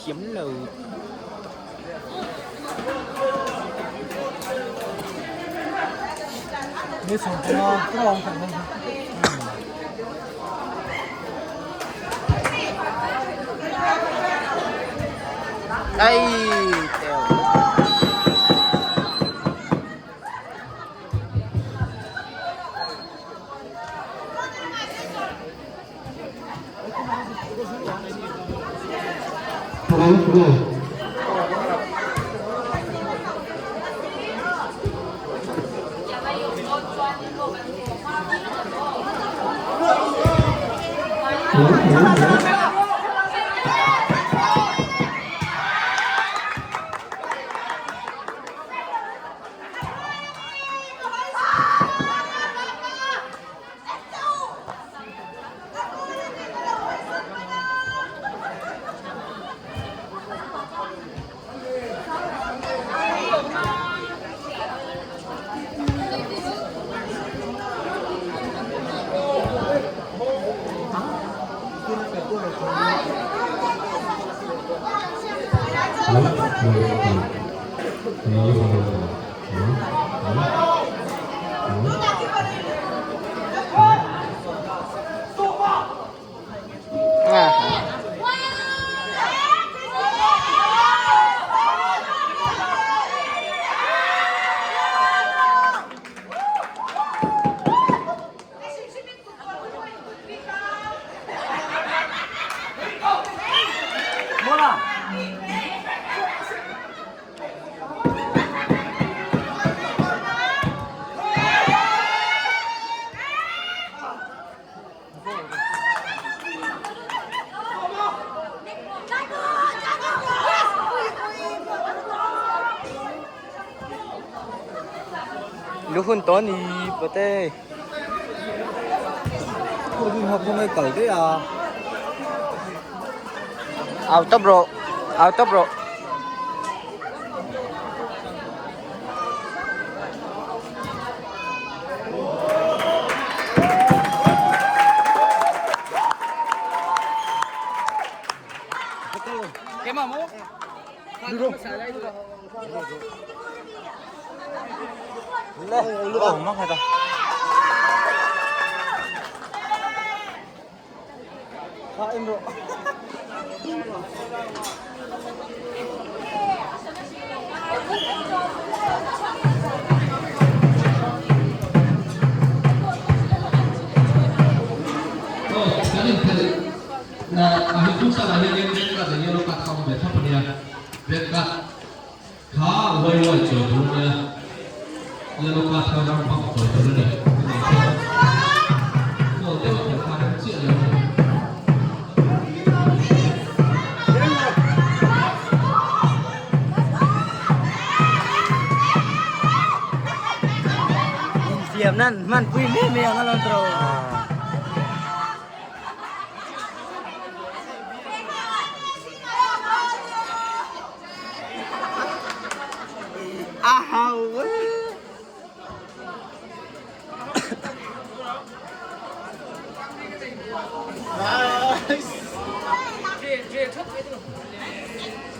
Thiam lo Đây tèo. hun tawh a ni pawte. Au tawp rawh au tawp rawh. Kan inphelh na a hi futsal ah hianin red card leh yellow card kha a awm ve thlap a nia. Red card kha uai uai chawi tur a nia, yellow card kha ram bang chawi tur a ni. Goal deuh kher kha rem chiah lo a ni. Infiam nan hmanpui mai mai ang a lo tro. A hau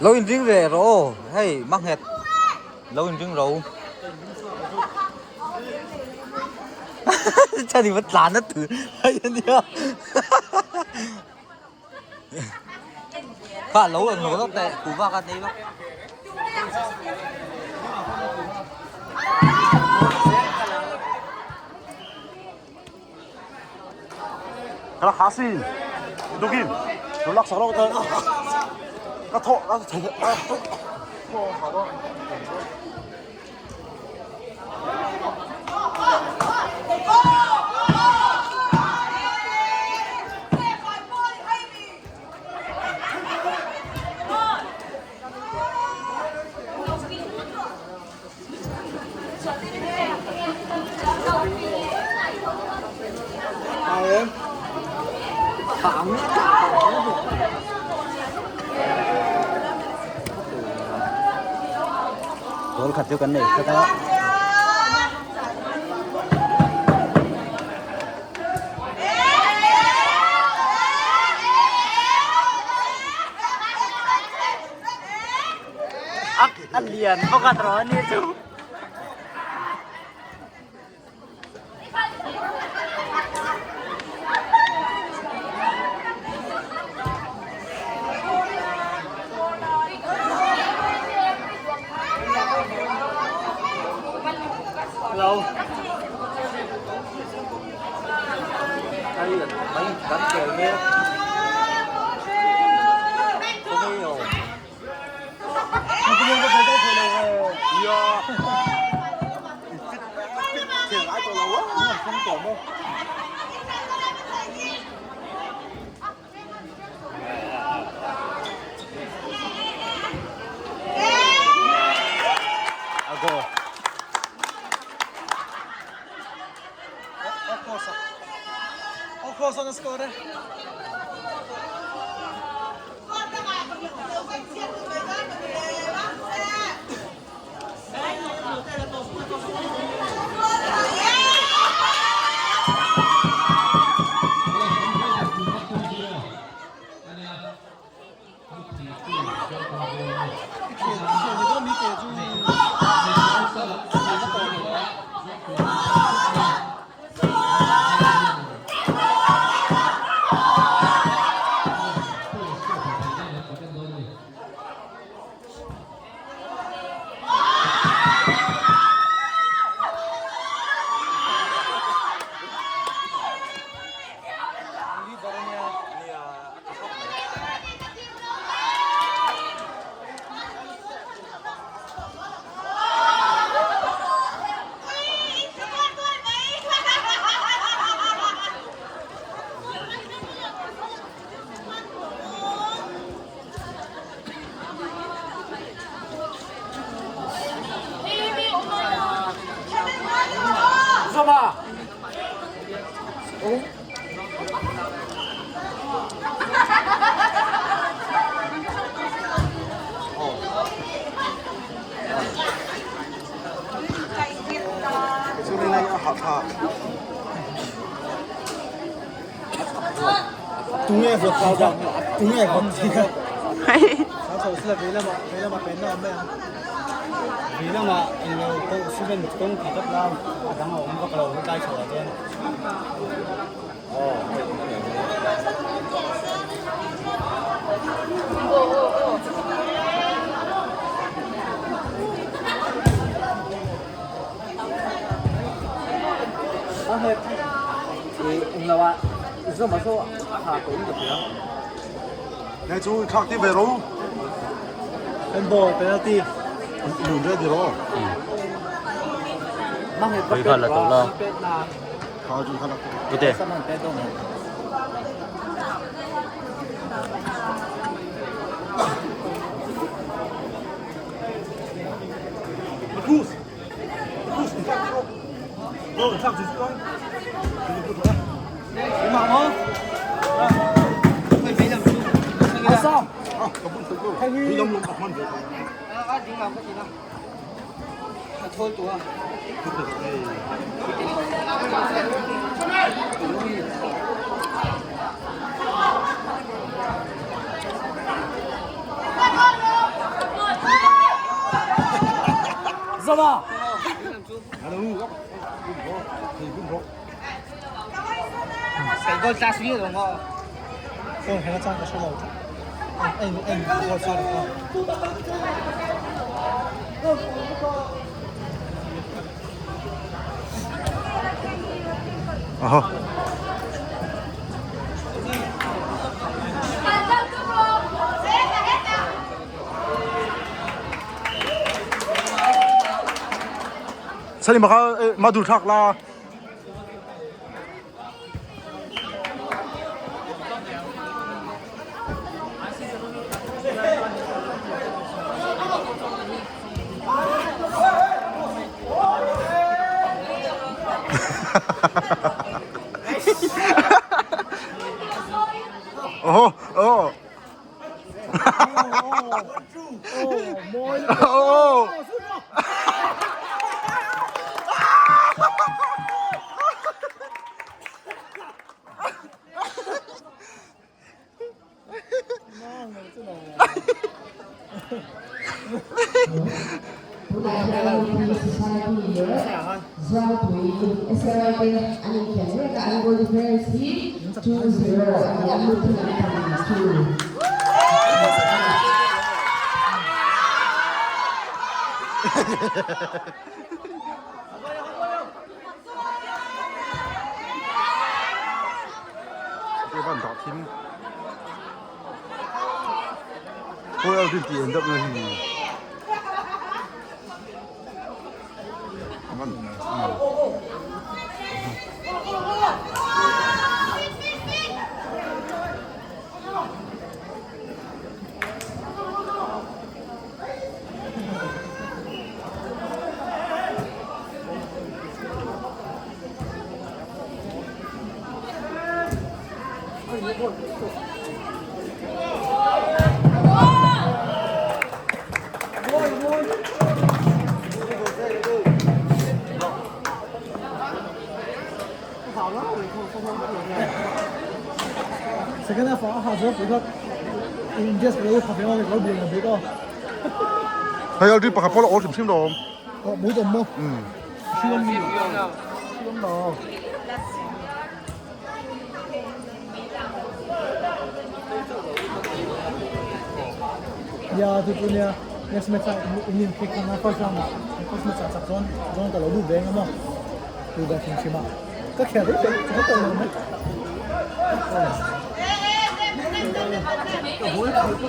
Lo in ring ve rawh aw hei manghet lo in ring ro Chani va tlan a tu hei a nia Kha lo ang lo lawk teh kuhva kha nei lawk. Goal khat chu kan nei tlat a. A lian bawk a tawh a ni chu. Hello. Đây là bánh bánh kẹo nhé.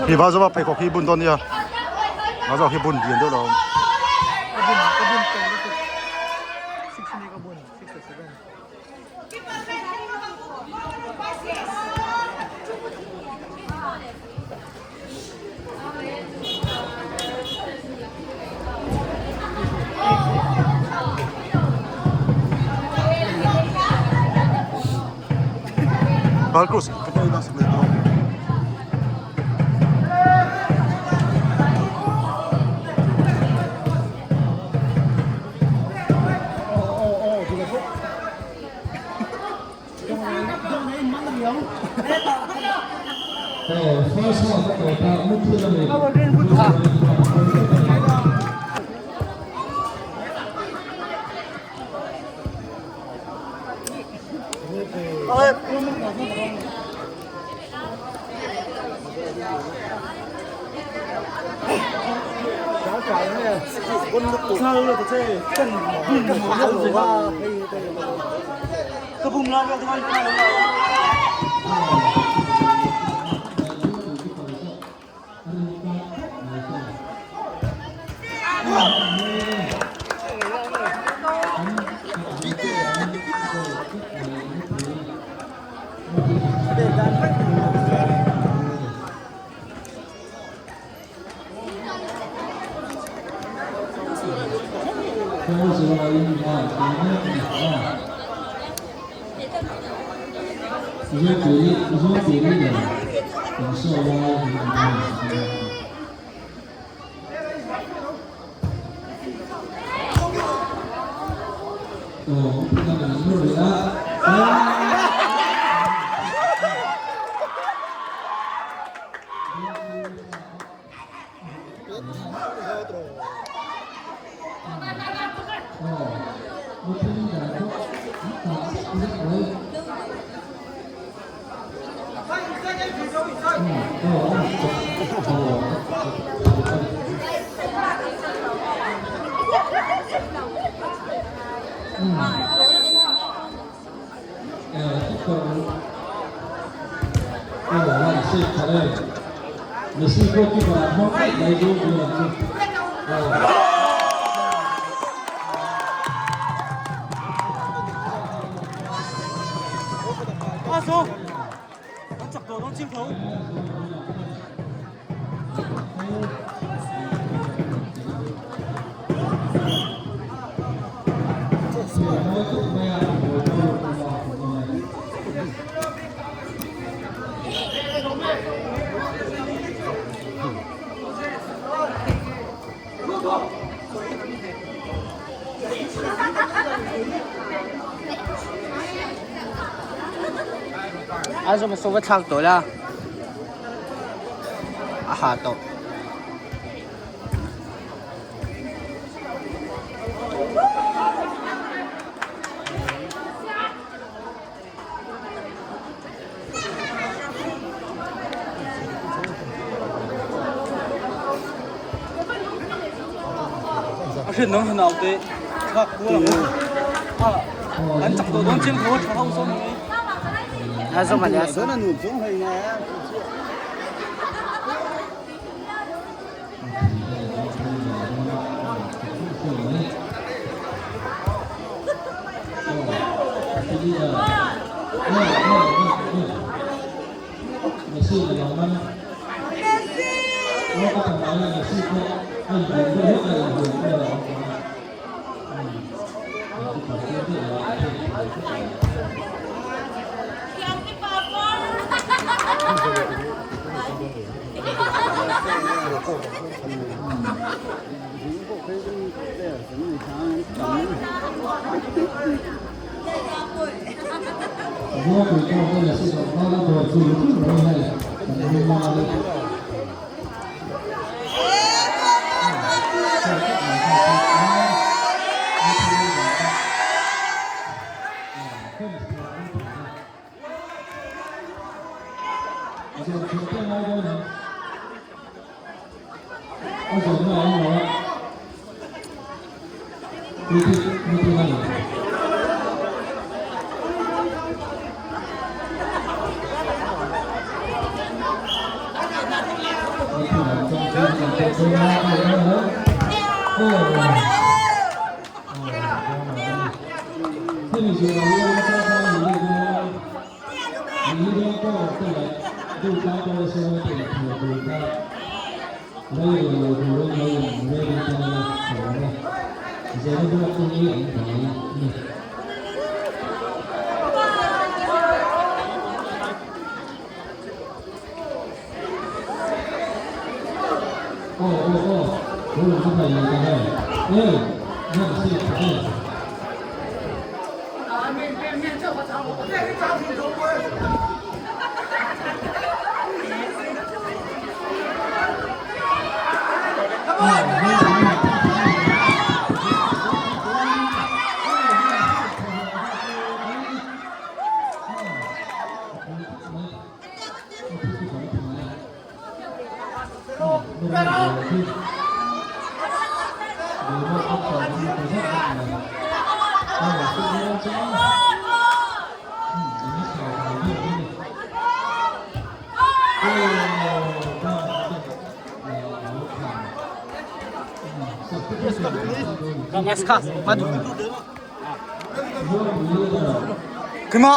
Hi va zo pheikhawk hi bun dawn nia va zo hi bun lian deuh lo a awm. Bal cross ka pawh ila sak leh tawh. A zawm saw va thlak tawh la a ha tawh. A hriat nang hi naute thlak kual ang a an chak tawh dawn chiang tho a tha ho sawn ang e. A zawm a nia. Yes kha madu Kima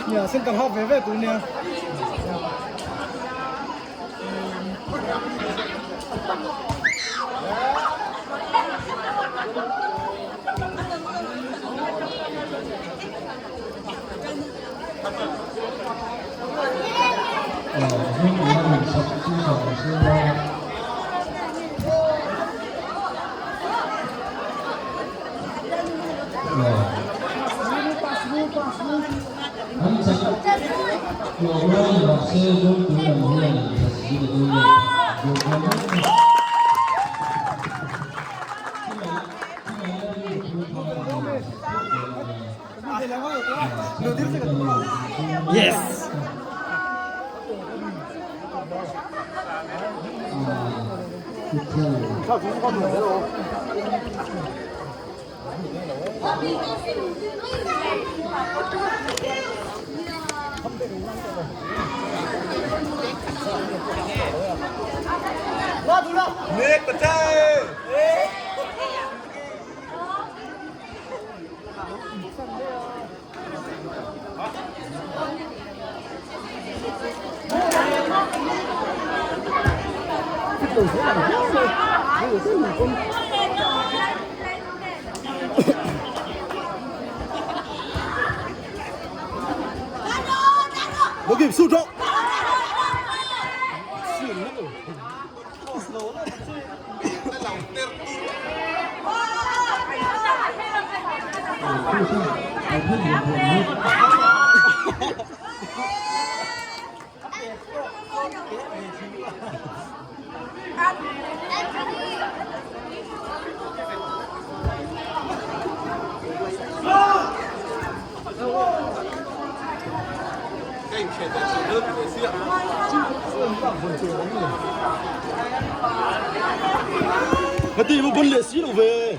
Nia center half ve ve tur nia. Yes! Hati bu bun le si lo ve.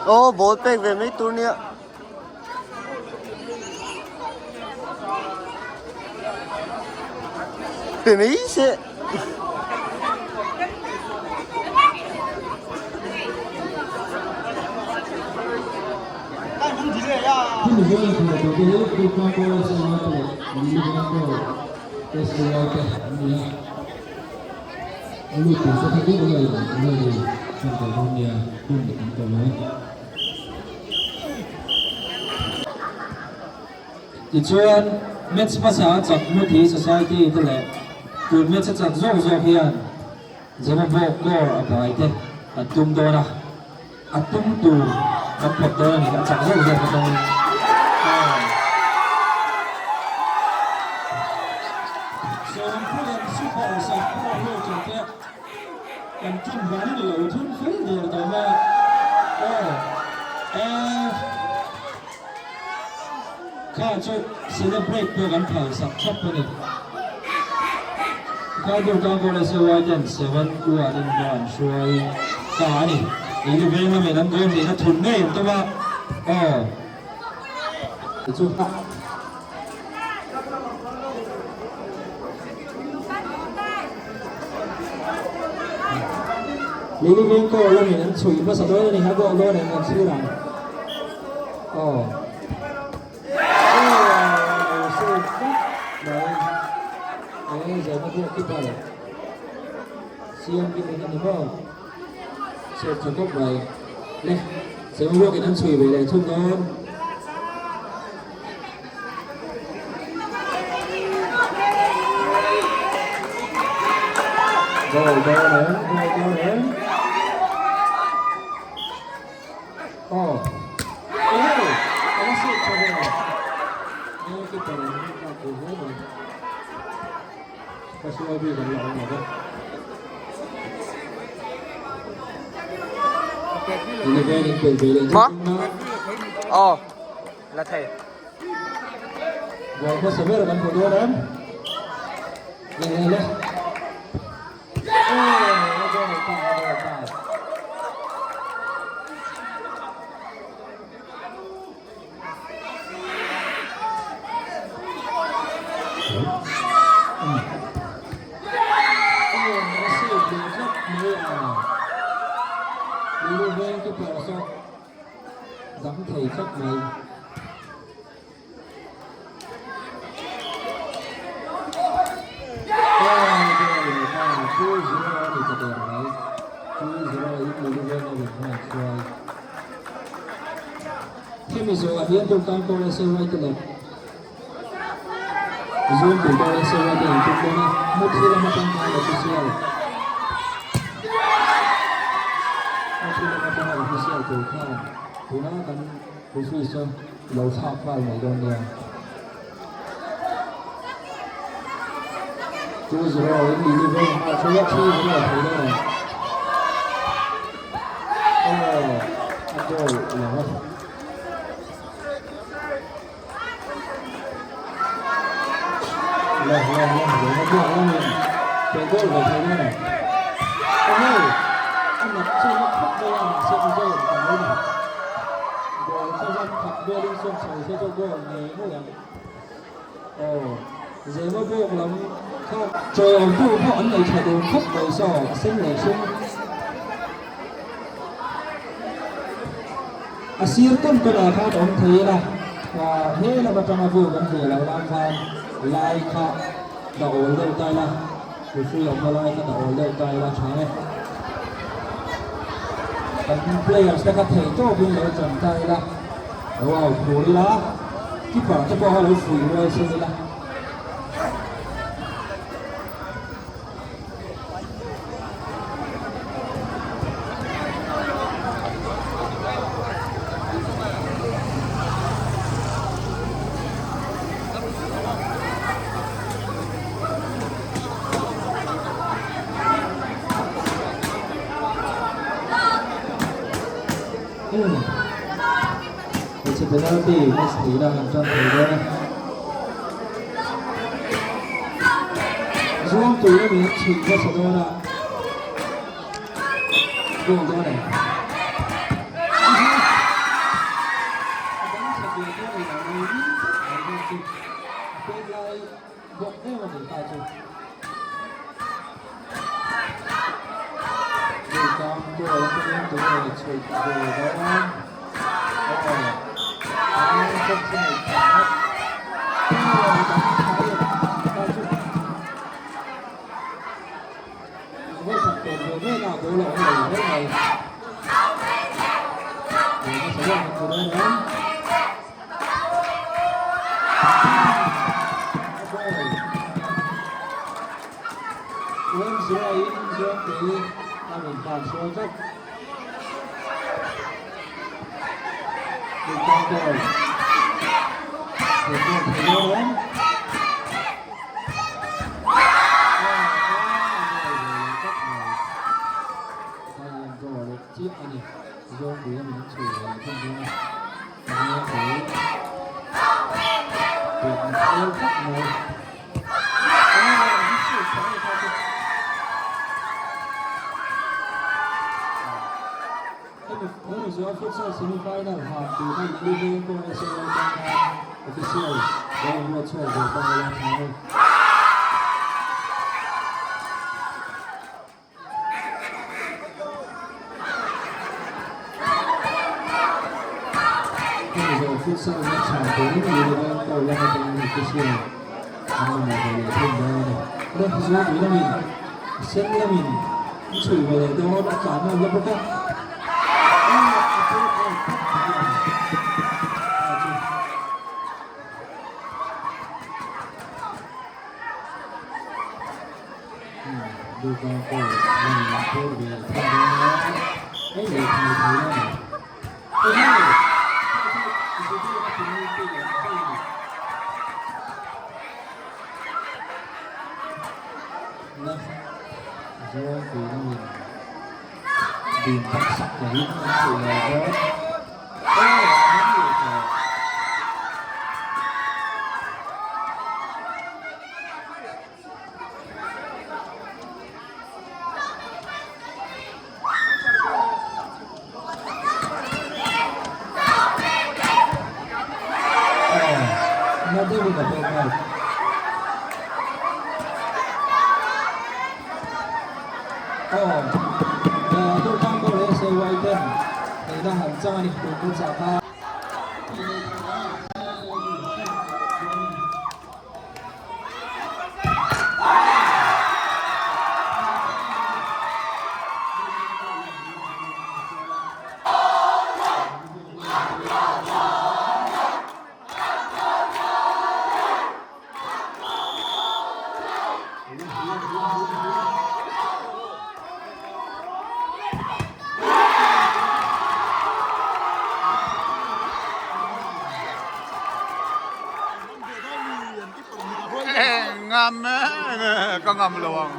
Aw ball pek ve mai tur nia. Pe mai se. Tichuan, match hmasa a chak Muthi Society te leh tun match a chak zawk zawk hian Zemabawk goal a bai te an tum dawn a, a tum tur kan phawt dawn a ni, a chak zawk zawk atangin. Sawmpuian Super Sakhaw ho chu te kan ṭin vang a ni lo, thun fel der tawh mai a. Aw, eh, kha chu celebrate pawh kan phal sak thap a ni. Kaidur Kangkawla CY ten 7 1 in hma an hruai ta a ni. Lili veng lamin an goal hnihna thun ngei an tum a, aw, chu. Lily Vengkaw lamin an chhui hmasa dawn a ni, a goal dawn em kan thlir ang. Aw. Aw, save tlat mai. Eng zaina pawh keeper siam kim in a ni maw. Save tha khawp mai. Le, Zemabawkin an chhui ve leh thung dawn. Goal dawn em? Goal dawn em? Oh. Oh! Ala save tha ve. Goalkeeper an hmang ta tur hle mai. Ka sual bik an la awm lo va. Ma? Aw, la thei. Goal hmasa ber kan hmu dawn em? Le le le. Aw, a goal ta, a goal ta. Dang thei tlat mai. 2-0 a ni ta der mai. 2-0 in Luluven a rawn hman chuai. Hemi zawhah hian Durtlang Kawr SAY te leh Zuangpui Kawr SAY te an tum dawn a, Muthi lama tangkai official Muthi lama tanga official tur khan tuna kan referee chu lo thlak nghal mai dawn nia. 2-0 in Lilive nghal chu a 3-0 thei dawn ang. Aw, a goal lo a. Le le le, le na buak lamin pe goal ve thei dawn ang. Aw hei, a nat chu na khawp mai a, mahse a goal ta mai ni. Goal kha hian khat velin sawn chho se chu goal ngei ngei ang. Aw, Zema bawk lam kha chawi awmtu pawh an nei tha dun khawp mai saw, a sen leh hring. A sir tawn tawn ah khan awm thei ila, he lam atanga view kan hmuh loh nan khan lai kha dah awl deuh ta ila, referee awmna lai kha dah awl deuh ta ila tha e. Kan players te kha theih tawpin lo chan ta ila, lo au phur ila, keeper te pawh kha lo fuih rual chhin ila. Hmeichhe penalty match theihna an tan thei dawn a. Zuam tui lami an chhuih hmasa dawn a. Goal dawn e. A dang chhe ve dawn ni lo mai ni mai dawn chu. A pek lai bawk em a ni kha chu. Duhkam goal atangin tunge chhuih ve dawn. Aw. An sawmsawm nei tha. Dim tak sak lovin an chhuh leh dawn. Aw, an leh tawh. Aw, na deuhin a pek out. Aw, Durtlang goal SAY ten theihna han chang a ni tun chu chah kha. Ngam ka ngam lo ang.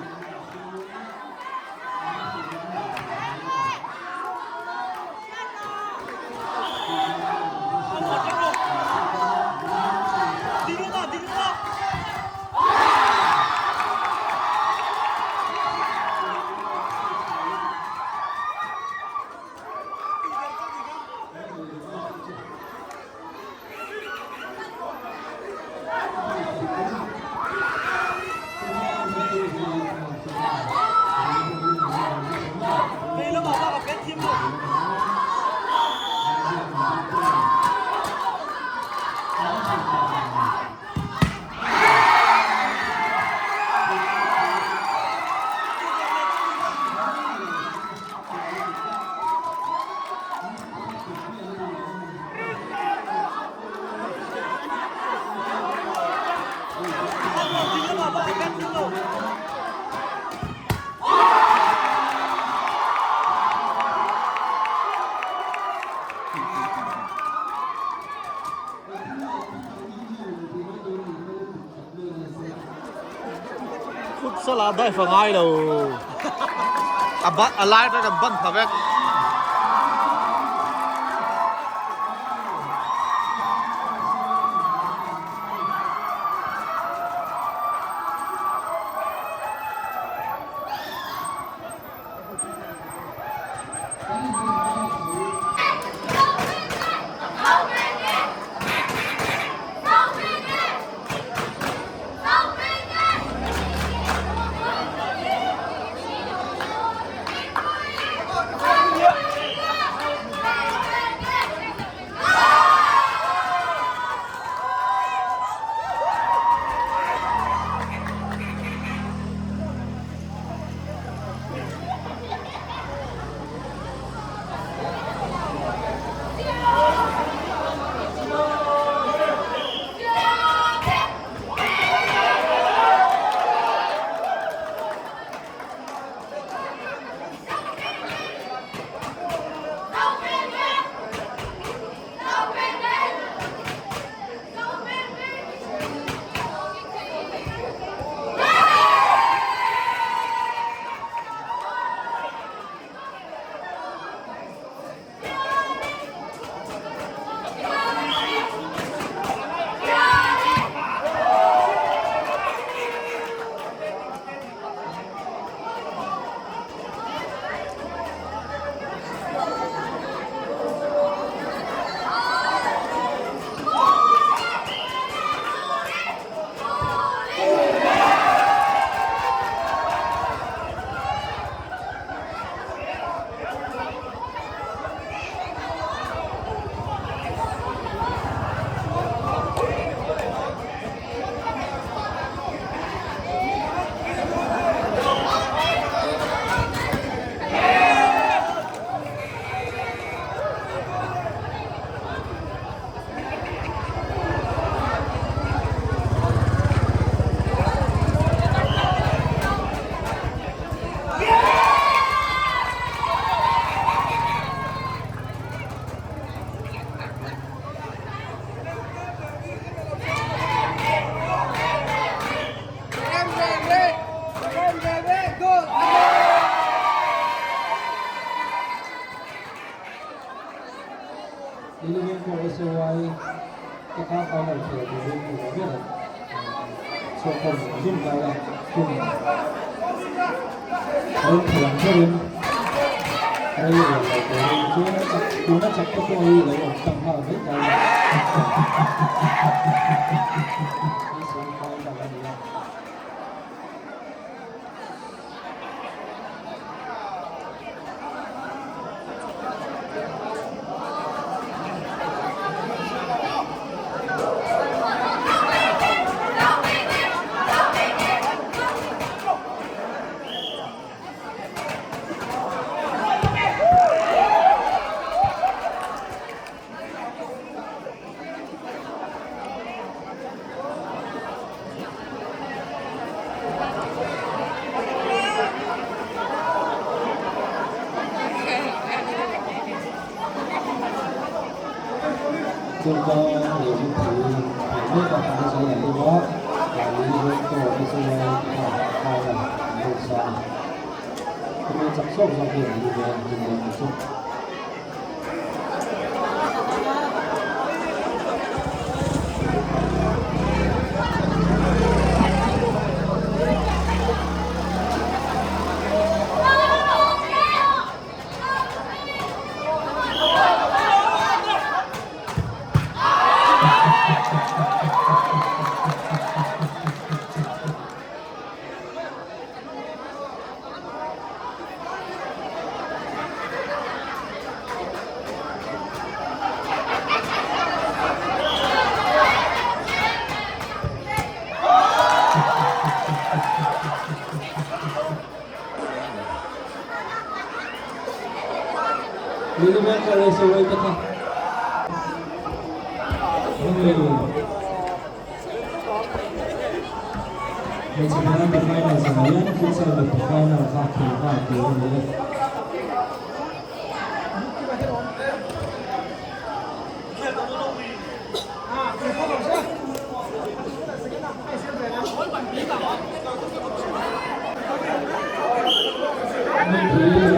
Futsal ah dive a ngai lo a ban a lai te kan ban pha vek. Khaw SAY te kha final khel turin emaw ber chhuak khawm zung zung lai a, hun rem thei ang berin rei rel lo turin chuan tuna chak te pawh hi lo awm tlang nghal mai ta ila SAY final a ni a. Durga leh mipui thei mek a kan zai a deuh a, mahni rawng te chu a final an lut sa a ni. Hemi chak zawk zawk hi an ni ve a, inneih te chu. Hmeichhe penalty final zanah hian futsal mipa final kha khel nghal tur a ni e. Mipui leh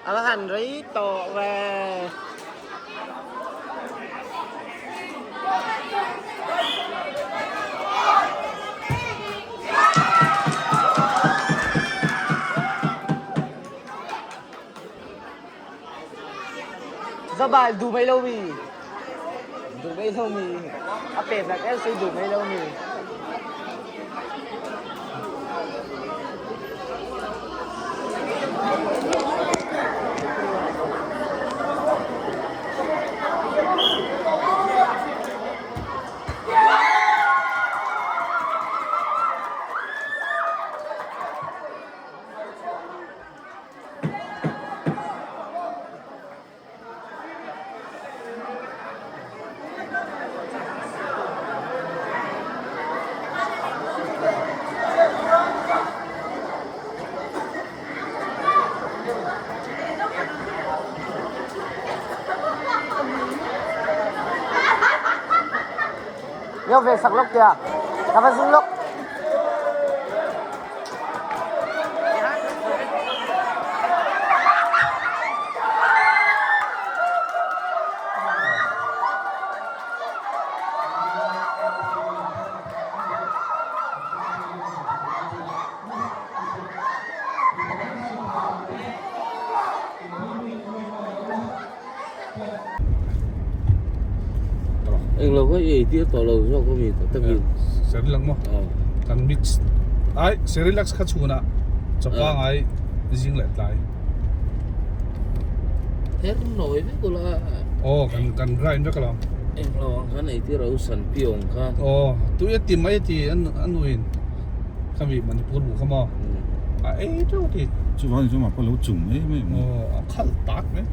A va han rei tawh ve. Zabal duh mai lo mi? Duh mai lo mi? A pet nat em si duh mai lo mi? Nhau về sạc lốc kìa. Nó phải rung lốc. Eng lo kha i ei tir tawh lo zawk a mi takin. Serilac maw? Kan mix ai Serilac kha chhunah chawpa ngai zing leh tlai. Her nawi vek ula. Aw kan kan grind vek alawm. Eng lo ang khan ei tir a u san piawng khan. Aw tui a ti mai a ti a nuin khami Manipur bu kha maw a ei teuh a ti. Chuvangin chu mah pawh lo chung mai mai. Aw a khalh tak mai.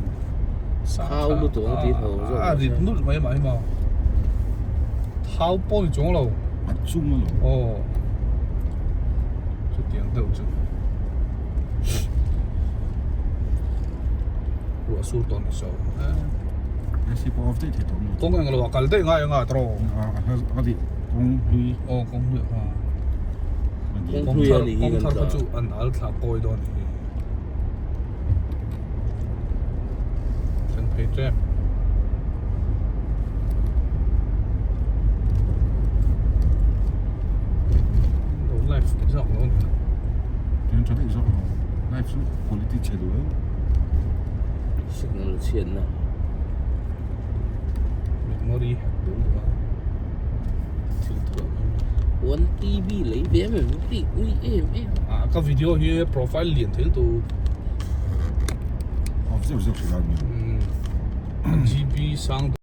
Thau lutuk ang tih tho zawk. A rit nulh mai mai maw. Thau pawh ni chuang lo. A chung alawm. Aw. Chutiang deuh chu. Ruah sur tawh ni so. AC pawh off daih thei tawh maw. Kawng eng lo a kal daih ngai anga tawh. A dik kawng hlui. Aw kawng hlui a. Kawng hlui a ni hi Kawng kan thar tla. kha chu an al thla kawi dawn ni hi. Kan phei tep. Lo live zawk lo ni. Tiang tha daih zawk lo. Live chu quality chhe duh em. Signal chhiatna. Memory hack duh duh a. Thil thuah mai mai. 1 TB lei ve em em ti ui em em. Ah ka video hi profile lian thil tu. Off zeuh zeuh hrilh a ni. GB sang.